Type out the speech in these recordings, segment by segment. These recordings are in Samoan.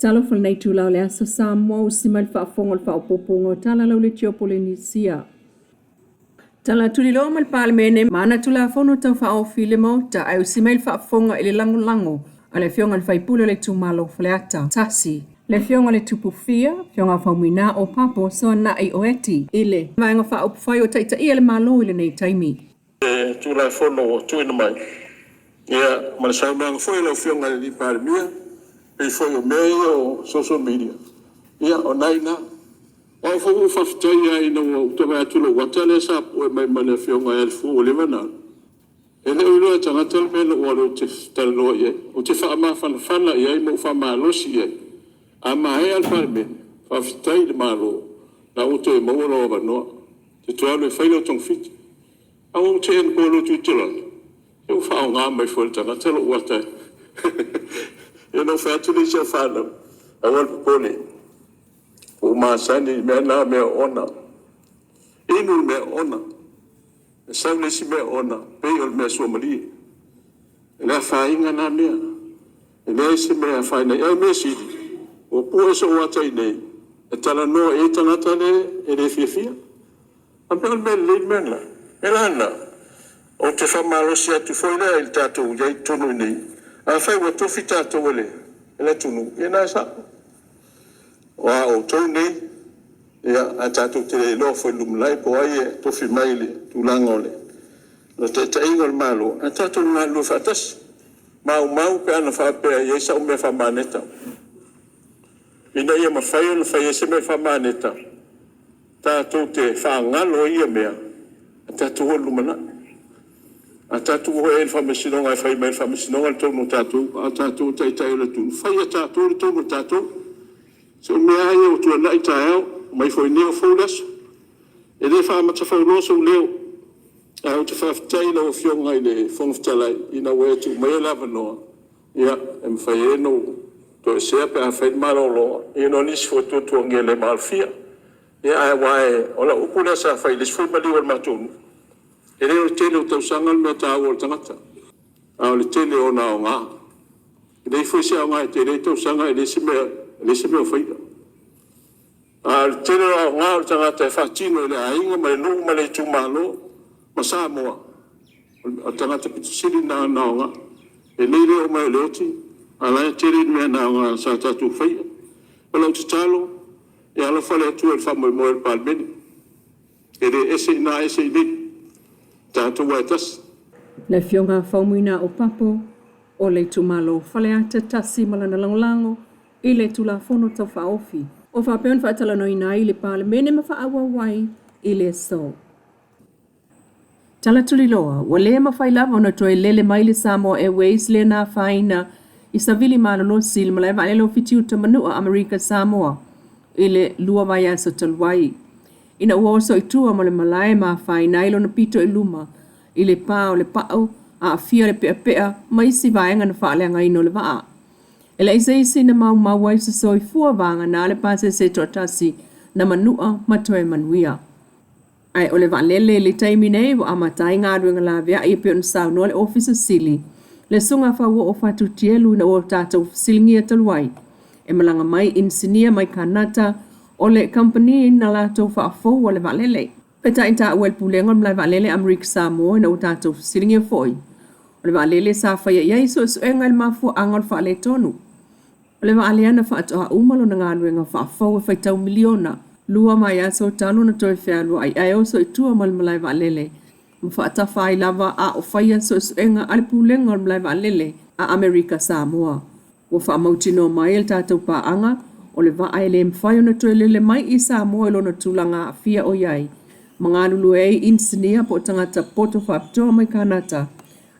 Talofa lenei itula o le aso Samoa ua sima le faafofoga o le faaopoopoga o Tala lau Leitio o Polenisia. Tala tuliloa ma le Palemene ma ana Tulafono Tau Faaofi i le Maota ae usi mai le faafofoga i le lagolago a le Afioga i le Faipule o le Itumalo Faleata 1, le Afioga i le Tupu Fia, Afioga Faumuina Opapo Soanai Oeti i le Vaega Faaupufai o taitaia le Malo i lenei taimi. Le Tulafono ua tuuina mai, ia, ma le saunoaga foi a lau Afioga i le Palemia, pei foi o mea ia o social media, ia o lena e i ina. O au foi ua ou faafetai lava ina ua ou toe vaai atu i lou ata lea sa pue mai ma le Afioga ia Alifua ua leva ona alu, e le o iloa e tagata le mea na ou alu ou te talanoa i ai. Ou te faamafanafana i ai ma ou faamalosi i ai. A maea le Palemene, faafetai i le Malo o la ua toe maua lou avanoa e te toe alu e fai lau togafiti. Ae ua ou tei anapo i lou tilotilo atu, se ua faaaoga mai foi e le tagata lou ata. Ia ona ou fai atu lea i si au fanau, aua le popole, ua ou masani i mea na o mea oona. Inu le mea oona, e sau le isi mea oona, pei o le mea suamalie. E le afaina na mea, e leai se mea e afaina ai. A o le mea sili, ua pue sou ata i inei e talanoa i ai tagata e le fiafia. A o le mea lelei le mea lena. O le mea la lena, ou te faamalosi atu foi lea i le tatou i ai i totonu i inei, afai ua tofi tatou e le atunuu, ia lena e sao. O a outou nei, ia, ae tatou te le iloa foi i le lumanai po o ai e tofi mai i le tulaga o le taitaiga o le Malo, ae tatou galulue faatasi. Maumau pe ana faapea e i ai sau mea faamaneta, ina ia mafai ona fai ai se mea faamaneta, tatou te faagalo ai ia mea, ae tatou o i le lumanai. A tatou o i le Faamasinoga e fai mai e le Faamasinoga le tonu a tatou, a o tatou o Taitai o le atunuu, fai e tatou le tonu a tatou. Se o mea lava ia ua tuanai taeao, omai foi nei ua fou le aso. E le faamatafauloa sou leo, ae ou te faafetai i lau Afioga i le Fofoga Fetalai ina ua e tuu maia le avanoa e mafai ai ona ou toesea pe a fai le malologa ona o nisi foi o tuatuagia le maalofia. Ia aua o lau upu lea sa fai i le isi foi maliu a le matou nuu, e le o le tele o tausaga le mea taua o le tagata, a o le tele o ona aoga. E leai foi se aoga e tele ai tausaga ae leai se mea o faia. A o le tele o aoga o le tagata e faatino i le aiga ma le nuu ma le itumalo ma Samoa, o le tagata pito sili lena ona aoga. E lelei le oo mai o le oti, a o la e tele mea na aoga sa tatou faia. O lau tatalo, ia alofa le Atua i le faamoemoe o le Palemene, e le ese i ina ese i inei, o tatou lava e tasi. Le Afioga Faumuina Opapo o le itumalo Faleata 1 ma lana lagolago i le Tulafono Tau Faaofi o faapea ona faatalanoaina ai i le Palemene ma faaauau ai i le aso. Tala tuliloa, ua le mafai lava ona toe lele mai le Samoa Airways lea na afaina i savili malolosi i le malae vaalele o Fitiuta Manua Amerika Samoa i le 2 vaiaso talu ai. Ina ua oso i tua ma le malae ma afaina ai lona pito i luma i le pa o le pau, aafia le peapea ma isi vaega na faaleagaina o le vaa. E leai se isi na maumau ai se soifua vagana le pasese toatasi na manua ma toe manuia. Ae o le vaalele i le taimi nei ua amata ai galuega laveai e pei ona saunoa le Ofisa Sili, le Susuga Fauoo Fatu Tielu ina ua tatou fesiligia talu ai e malaga mai inisinia mai Kanata o le kamupani na latou faafoua le vaalele. Peitai taua e le Pulega o le Malae Vaalele Amerika Samoa ina ua tatou fesiligia foi o le vaalele sa faia i ai suesuega i le mafuaaga o le faaletonu. O le vaa lea na faatoa uma lona galuega faafou e faitau miliona 2 vaiaso talu ona toe fealuai ae oso i tua ma le malae vaalele ma faatafa ai lava a o faia suesuega a le Pulega o le Malae Vaalele a Amerika Samoa. Ua faamautinoa mai e le tatou paaga o le vaa e le mafai ona toe lele mai i Samoa i lona tulaga aafia o i ai ma galulue ai inisinia po o tagata poto faapitoa mai Kanata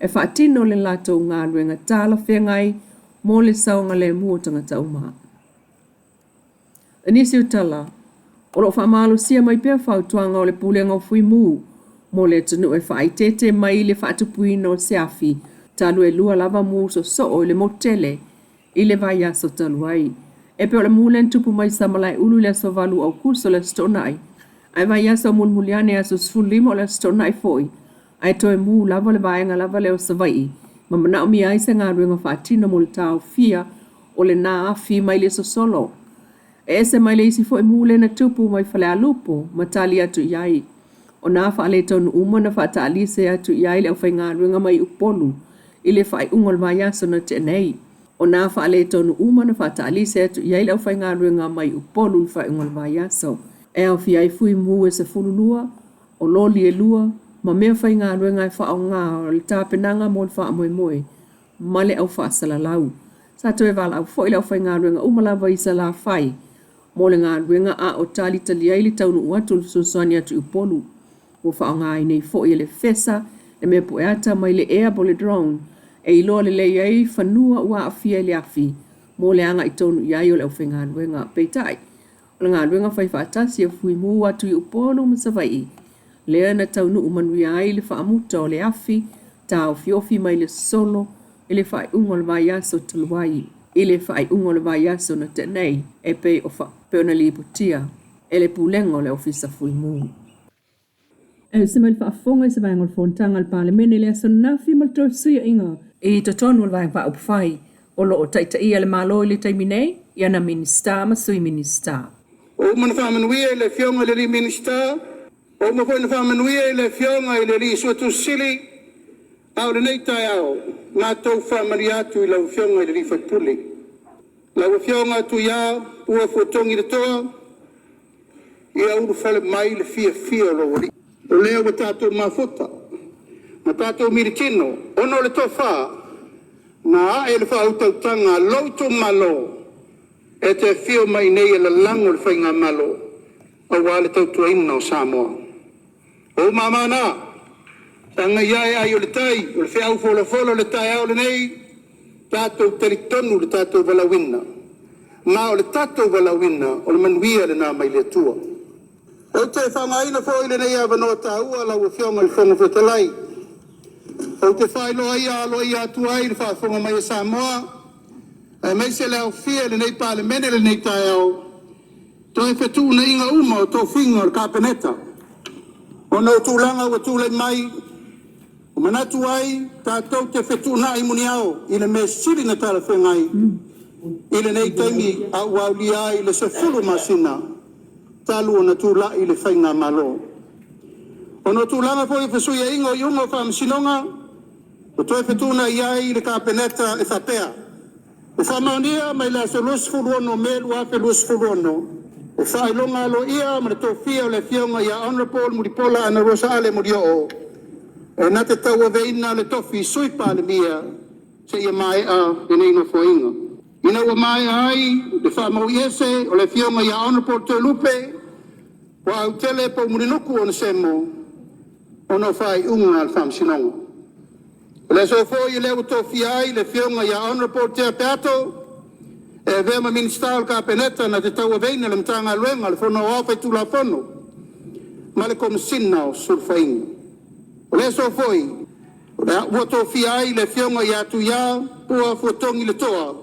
e faatino le latou galuega talafeagai mo le saogalemu o tagata uma. I nisi o tala, o lo o faamalosia mai pea fautuaga o le Pulega o Fuimu mo le atunuu e faaeteete mai i le faatupuina o se afi talu e 2 lava mu sosoo i le motu tele i le vaiaso talu ai. E pei o le mu lea na tupu mai Samalaeulu i le aso 8 Aokuso o le Aso Toonai, ae vaiaso mulimuli ane aso 15 o le Aso Toonai foi, ae toe mu lava le vaega lava lea o Savaii ma manaomia ai se galuega faatino mo le taofia. o lena afi mai le sosolo. E ese mai le isi foi mu lea na tupu mai Falealupo ma tali atu i ai. O na faaletonu uma na faataalise atu i ai le aufaigaluega mai Upolu i le faaiuga o le vaiaso na tea nei. O na faaletonu uma na faataalise atu i ai le aufaigaluega mai Upolu i le faaiuga o le vaiaso, e aofia ai fuimu e 12, o loli e 2, ma meafaigaluega e faaaoga o le tapenaga mo le faamoemoe ma le au faasalalau. Sa toe valaau foi le aufaigaluega uma lava i Salafai mo le galuega a o talitali ai le taunuu atu o le fesoasoani atu i Upolu. Ua faaaoga ai nei foi e le FESA le mea pueata mai le ea po o le drone e iloa lelei ai fanua ua aafia i le afi mo le agai tonu i ai o le aufaigaluega. Peitai, o le galuega fai faatasi a Fuimu atu i Upolu ma Savaii lea na taunuu manuia ai le faamuta o le afi taofiofi mai le sosolo i le faaiuga o le vaiaso talu ai i le faaiuga o le vaiaso na tea nei e pei ona lipotia e le Pulega o le Ofisa Fuimu. E usi mai le faafofoga i se vaega o le Fonotaga a le Palemene i le aso ananafi ma le toe fesuiaiga i totonu o le Vaega Faaupufai o lo o taitaia le Malo i le taimi nei i ana Minisita ma Sui Minisita. Ua uma ona faamanuia i le Afioga i le alii Minisita, ua uma foi ona faamanuia i le Afioga i le alii Suetusi Sili, a o lenei taeao, matou faamanuia atu i lau Afioga i le sui usufono. Lau Afioga Tuia Pua Fuatogi Letoa, ia ulufale mai le fiafia o lou alii. O lea ua tatou mafuta ma tatou militino ona o le tofa na ae i le faautautaga a lou itumalo e te afio mai nei e lalago le Faigamalo aua le tautuaina o Samoa. O ou mama na, sagai ane ai o le tai, o le feau folafola o le taeao lenei, tatou talitonu i le tatou valaauina, ma o le tatou valaauina o le manuia lena mai le Atua. Ou te faaaogaina foi lenei avanoa taua lau Afioga i le Fofoga Fetalai, ou te faailoa aloaia atu ai i le faafofoga mai a Samoa, aemaise le aofia i lenei Palemene i lenei taeao, toe fetuunaiga uma o tofiga o le Kapeneta ona o tulaga ua tulai mai, ua manatu ai tatou te fetuunai muniao i le mea sili ona talafeagai i lenei taimi a ua aulia ai le 10 masina talu ona tulai le Faigamalo. Ona o tulaga foi o fesuiaiga o iuga o faamasinoga, ua toe fetuunai ai le Kapeneta e faapea: Ua faamaonia mai le aso 26 Me 2026 le faailoga aloaia ma le tofia o le Afioga ia Honorable Mulipola Anarosa Ale Molioo e na te tauaveina le tofi Sui Palemia seia maea lenei Nofoaiga. Ina ua maea ai le faamaui ese o le Afioga ia Honorable Toelupe Poautele Poumulinuku Onesemo ona o faaiuga a le Faamasinoga. O le aso foi lea ua tofia ai le Afioga ia Honorable Tea Peato e avea ma Minisita o le Kapeneta na te tauaveina le Matagaluega o le Fono Aoao Faitulafono ma le Komesina o Sulufaiga. O le aso foi ua tofia ai le Afioga ia Tuia Pua Fuatogi Letoa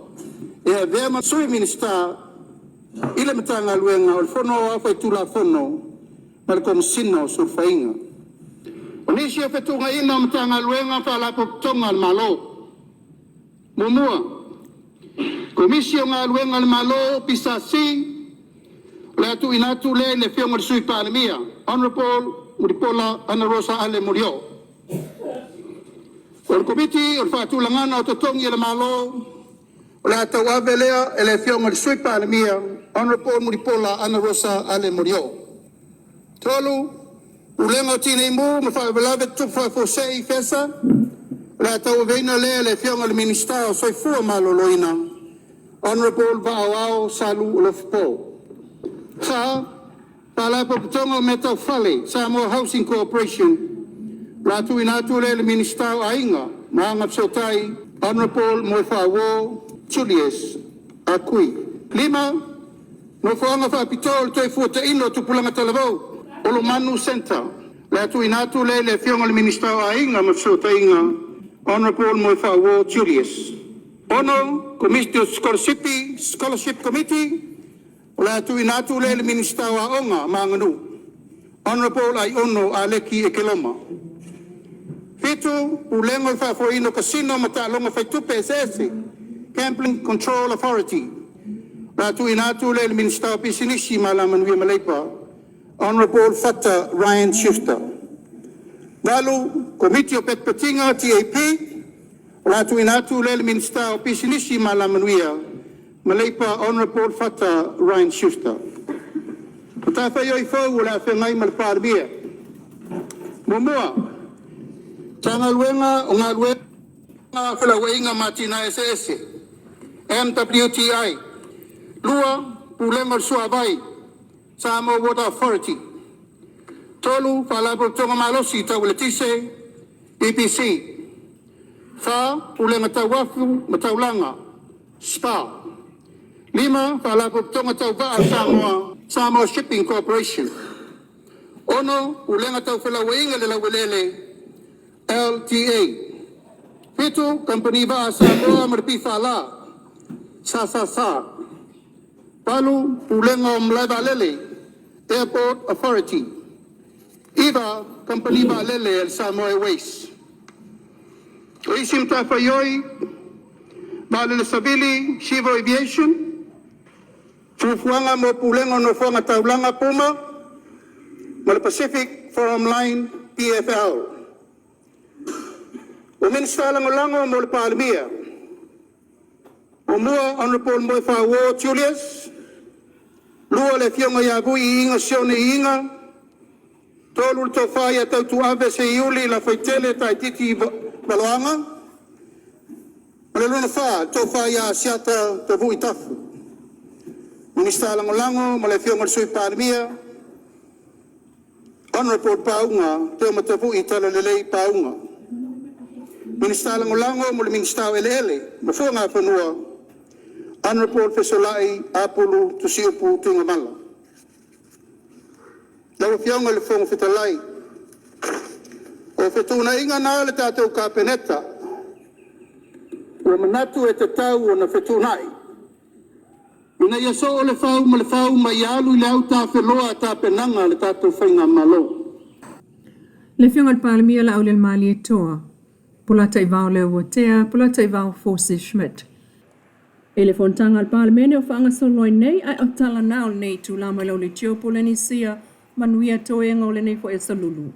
e avea ma Sui Minisita i le Matagaluega o le Fono Aoao Faitulafono ma le Komesina o Sulufaiga. O nisi o fetuunaiga o Matagaluega ma Faalapotopotoga a le Malo. Muamua, Komisi o Galuega a le Malo PSC, o le a tuuina atu lea i le Afioga i le Sui Palemia, Honorable Mulipola Anarosa Ale Molioo. O le Komiti o le Faatulagaga o Totogi a le Malo, o le a tauave lea e le Afioga i le Sui Palemia, Honorable Mulipola Anarosa Ale Molioo. 3. Pulega o Tinei Mu ma Faalavelave Tutupu Faafuasei FESA, o le a tauaveina lea e le Afioga i le Minisita o Soifua Maloloina, Honorable Vaa o Aoao Alofi Poutu. 4. Faalapotopotoga o Mea Tau Fale, Samoa Housing Corporation, o le a tuuina atu lea i le Minisita o Aiga ma Agafesootai, Honorable Moefaauo Julius Ah Kui. 5. Nofoaga Faapitoa o le Toefuataiga o Tupulaga Talavou, Olomanu Centre. O le a tuuina atu lea i le Afioga i le Minisita o Aiga ma Fesootaiga, Honorable Moefaauo Julius. 6. Komiti o Sikolasipi, Scholarship Committee, o le a tuuina atu lea i le Minisita o Aoga ma Aganuu, Honorable Aiono Aleki Ekeloma. 7. Pulega o le Faafoeina o Casino ma Taaloga Faitupe Eseese, Gambling Control Authority. O le a tuuina atu lea i le Minisita o Pisinisi ma Alamanuia ma Leipa, Honourable Fata Ryan Schuster. 8. Komiti o Petipetiga TAP. O le a tuuina atu lea i le Minisita o Pisinisi ma Alamanuia ma Leipa, Honourable Fata Ryan Schuster. O Matafaioi fou o le a feagai ma le Palemia: 1. Matagaluega o Galuega, Felauaiga ma Atinae Eseese MWTI. 2. Pulega o le Suavai Samoa Water Authority. 3. Faalapotopotoga Malosi Tau Eletise EPC. 4. Pulega Tau Uafu ma Taulaga SPA. 5. Faalapotopotoga Tau Vaa a Samoa, Samoa Shipping Corporation. 6. Pulega Tau Felauaiga i le Laueleele LTA. 7. Kamupani Vaa a Samoa ma le PFL SSS. 8. Pulega o Malae Vaalele Airport Authority. 9. Kamupani Vaalele a le Samoa Airways. O isi matafaioi: Vaalele Savili Civil Aviation, Fuafuaga mo Pulega o Nofoaga Taulaga PUMA ma le Pacific Forum Line PFL. Minisita Lagolago mo le Palemia: 1. Honourable Moefaauo Julius. 2. Afioga Vui Iiga Sione Iiga. 3. Le Tofa TAUTUAVE Seiuli Lafaitele Taititi Valoaga ma le 4. Tofa Asiata Tavui Tafu. Minisita Lagolago o le Afioga i le Sui Palemia, Honourable Pauga Deumatavu'i Talalelei Pauga. Minisita Lagolago mo le Minisita o Eleele ma Fuagafanua, Honourable Fesola'i Apulu Tusiupu Tuigamala. Lau Afioga i le Fofoga Fetalai, o fetuunaiga na a le tatou Kapeneta ua manatu e tatau ona fetuunai, ina ia soo le fau ma le fau ma ia alu i le autafeloa tapenaga a le tatou faigamalo. Le Afioga i le Palemia Laaulialemalietoa, Polataivao Leuatea, Polataivao Fosi Schmidt. I le fonotaga a le Palemene o faagasolo ai nei, ae o tala na o lenei itula mai lau leitio Polenisia, manuia toega o lenei foi aso Lulu.